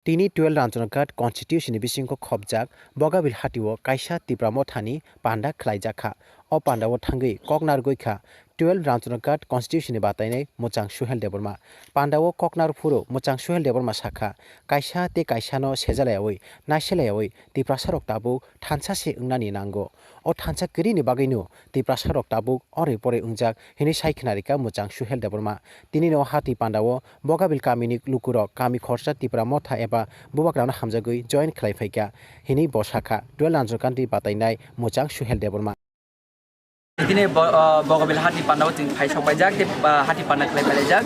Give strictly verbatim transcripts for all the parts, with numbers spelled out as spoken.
Tini twelve Ranjanaghat constituency ni bisingo khopjak Bogabil hati o kaisa Tipra Motha ni panda khlaijak kha. O panda o thangwi kok narwgwi kha twelve Ranjanaghat constituency ni batainai Mwchang Suhel Debbarma. Panda o kok narwk phuru Mwchang Suhel Debbarma sakha, kaisa tei kaisa no sejalaiyawi, naiselaiyawi Tiprasa rok tabuk thansa se wngnani nango. O thansa kwrwini bagwino Tiprasa rok tabuk oroi poroi wngjak hinwi sai khna rikha Mwchang Suhel Debbarma. Tini no hati panda o Bogabil kamini lukurok kami khorsa Tipra Motha eba Bubagrano hamjagwi join khlai phaikha hinwi bo sakha twelve Ranjanaghat ni batainai Mwchang Suhel Debbarma. Tini bo-, o, Bogabil hati panda o chwng phai sok paijak tei, ah, hati panda khlai pailaijak.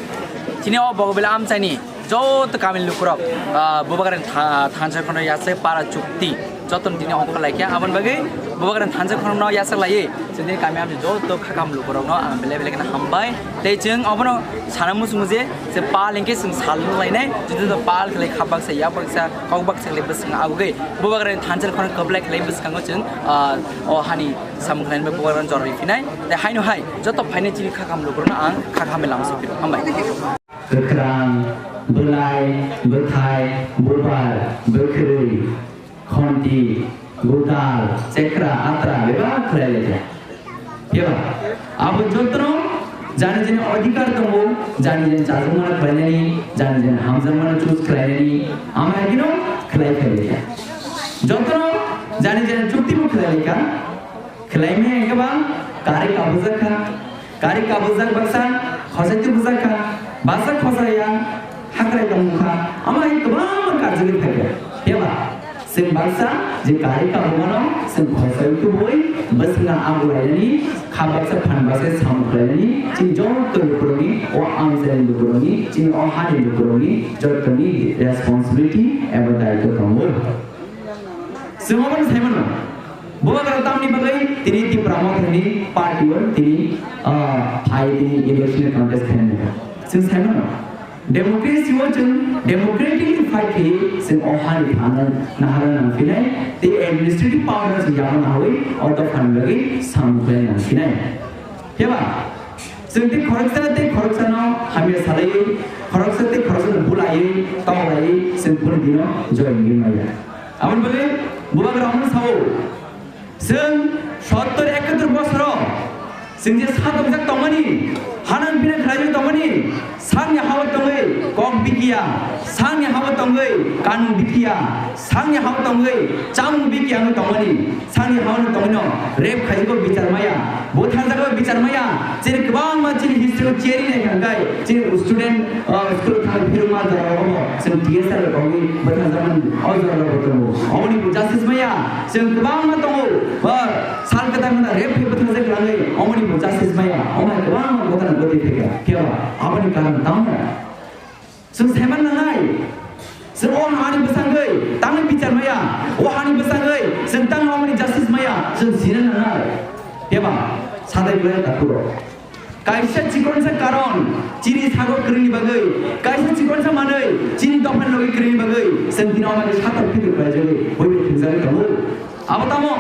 Tini o Bogabil amchaini joto kamini lukurok, ah, Bubagrani tha-, thansa khoroknwi yasai para chukti jotono tini ongkhor laikha. Aboni bagwi Bubagrani thansa khorokno yasai laiwi chwng tini kami amchaini joto khakam lukurokno ang belai belai kheno hambai. Tei chwng obono sana muchungo je, je pal hinkhe chwng sal nung lainai, joto joto pal khlai kha baksa, yak baksa, kok baksa khlai bwskango agugwi Bubagrani thansa khorokno kwplai khlai bwskango chwng, ah, o hani samung khlainai bai Bubagrano jora riphinai. Tei haino hai joto phainai chini khakam lukurokno ang khakhamwi lama sokphiro. Hambai. Kwkrang, bwlai, bwthai, bubar, bwkhwrwi, khonti, gwdal, chekra, atra bebak khlai lai kha. Phiya ba? Abo jotono jani jani adhikar tongo, jani jani chajakmano khlainani, jani jani hamjakmano choose khlainani, amo hai kheno khlai khlai lai kha. Jotono jani jani chukti bo khlai lai kha. Khlaimani hwnkhe ba kari kabujak kha, kari kabujak baksa khosai tubujak kha, baksa khosaiya hakrai tongmung kha, amo hai kwbangma karjagwi phaikha. Phiya ba chwng baksa je kari kabumano chwng khosai tubui bwswkno agu lainani, kha baksa phan baksa samung khlainani chini joto lukurokni, o amchaini lukurokni, chini o hani lukurokni jotoni responsibility eba daitw tongo. Chwng obono sai mano. Bubagra tamni bagwi tini Tipra Mothani party o tini, ah, phai tini election contest khainani. Chwng sai mano. Democracy o chwng democratically fight khe chwng o hani thana nahara nang phinai tei administrative power no chwng yama nawi o dophani bagwi samung khlai nang phinai. Phiya ba? Chwng tei khoroksa tei khoroksano hamya salaiwi, khoroksa tei khoroksano bulaiwi, toklaiwi chwng boni dino joy wngwi maya. Aboni bagwi Bubagra omono sao, chwng sottor ekattor bosoro chwng je satongjak tongmani, hanang bina khlaijak tongmani, sakni hao tongwi kok bikiya, sakni hao tongwi kanung bikiya, sakni hao tongwi chamung bikiya wngwi tongmani, sakni hao tongwino rape khaijago bichar maya, butharjago bichar maya, chini kwbangma chini history o cherry nai kha hwnkhe chini student, ah, school thang phirokma jora rogo bo chwng T S R rok wngwi bwtharjakmani o jora rogo tongo. Omoni bo justice maya, chwng kwbangma tongo, ah, sal kwtal kwtal rape khai bwtharjak kwlangwi omoni bo justice maya, omo hai kwbangma ghotona ghotwi phaikha. Phiya ba aboni karon tamo? Chwng saiman nangnai. Chwng o hani bwsangwi tangwi bichar maya, o hani bwsangwi chwng tangwi omoni justice maya, chwng sina nangnai. Phiya ba sadai kwlai takhurok. Kaisa chikonsa karon chini sago kwrwini bagwi, kaisa chikonsa manwi chini dophani logi kwrwini bagwi, chwng tini omoni satok pitok khlaijagwi, buibai thwngjagwi tongo. Abo tamo?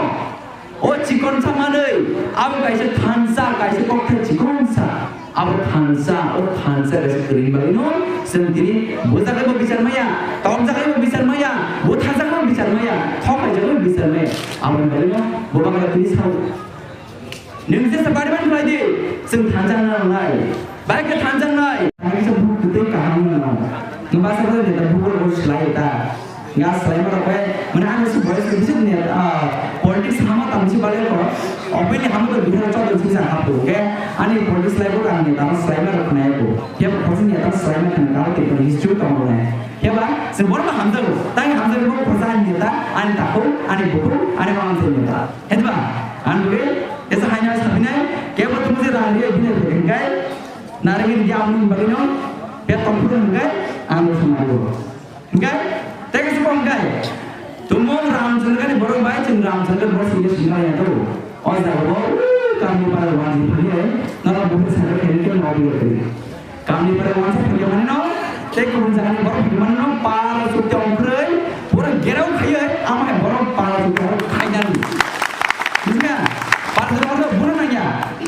O chikonsa manwi, abo kaisa thansa, kaisa kokthai chikonsa. Abo thansa, o thansa kaisa kwrwini bagwino chwng tini bujak khe bo bichar maya, tokjak khe bo bichar maya, butharjak khe bo bichar maya, thok khaijak khe bo bichar maya. Aboni bagwino Bubagra tini sao. Nwng jesa bariman khlai di, chwng thansa wngna nangnai. Bai khe thansa wngnai. Kaisa buk kwtwi kaham wngna nango. Nwng basa khe neta buk rok slai ta. Nga swlaima rok bai, mane ani se boys ni bising ni, ah, politics hama tang si bale ko, openly hama to Bihar chodon si sa hapu, okay? Ani politics lai ko ang ni tang swlaima rok khna ko. Khe ko ni tang swlaima khna ka te ko history tong ne. Khe ba, se bor ma hamjago, tang hamjago ko khosa ani ta, ani ta ko, ani buku, ani ma ang se ni ta. Khe ba, ang be, esa haina sabinai, khe ko tum se rang ye bine ko kai, na re ni am ni bagino, khe tong ko kai, ang ko sama ko. Hingke, tei kaisa kok hingke, tumung Ramchandra ni borok bai chwng Ramchandra borok singke singna ya to. O jaga bo, uh, kamni para wanji phani hai, nana buphur sakha khe khe nodi khe. Kamni para wanji phani mani no, tei kubun jaga ni borok phani mani no, para sukte ongkhoroi, pura gerau khaiye, ama hai borok para sukte ongkhoroi khainani. Bujiya? Para sukte ongkhoroi buna nangya,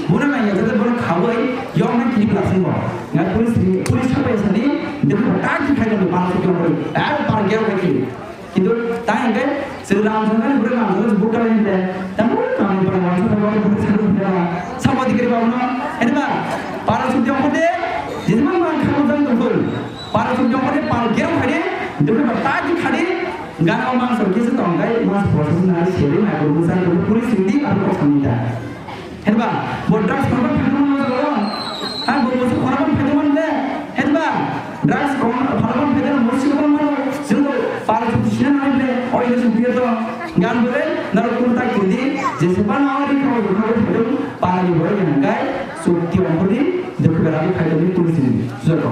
buna nangya, jate borok khawoi, yong na kini plasing bo. Nga police ni, police sabai sani, dekho ta ki khai ni ma ki ko, ta par ge ko Kintu ta hingke chwng ram songkha ni bwrwi ram songkha bukha ni de. Tamo kami para ram songkha bukha ni de. Sabo dikri ba uno. Hede ba. Para sukti ongkha de. Jisman man khamu jang tongkol. Para sukti ongkha de para gero khade. Dukhe ba ta ji khade. Gana mang songkhe se tongkai mas posa na seri na guru sa guru puri sindi aru kok samita. Heba, bo drugs khorokma phaikhe mano jalo. Ha, bo musu khorokma phaikhe mano le. Heba, drugs khorokma phaikhe mano, musu khorokma mano. Jengbo, para jodi sina nai le, oi le sumpiyo to. Gan bole, naro kun tak jodi, jese pa na ori khorokma phaikhe mano, para ni bole ngai, sukti ongkodi, dukhu bera bi phaikhe mano, kun sini. Joko.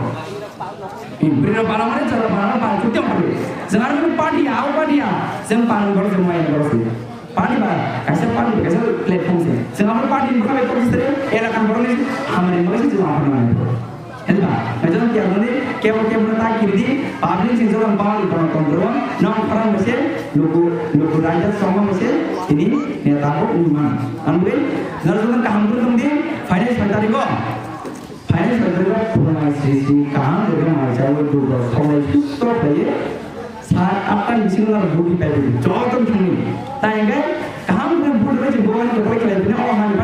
Ibrino para mane, jala para mane, para sukti ongkodi. Jengar mane party, au party, jeng para ni bole, jeng mai bole. Party ba, kaisa party, kaisa platform se. Chwng abo party ni bwkha bai tok sere, elaka ni borok ni hamari ni bagwi se chwng abo nang nai. Hwnba, kaisa kebo ni, kebo kebo ta kiridi, public sing jora bang kono kontrol, nong khorang mese, luku, luku raja song mese, ini neta ko umman. Amri, nang jora kaham tu tong di, finance secretary ko. Finance secretary ko, pura sisi, kaham tu mai jawo, tu ko, song mai, stop hai. Sat atta ni bisingo nang buti pai di. Joto thangni. Tai hingke kaham khe buti bai se buwan khe bai khlai bini o hani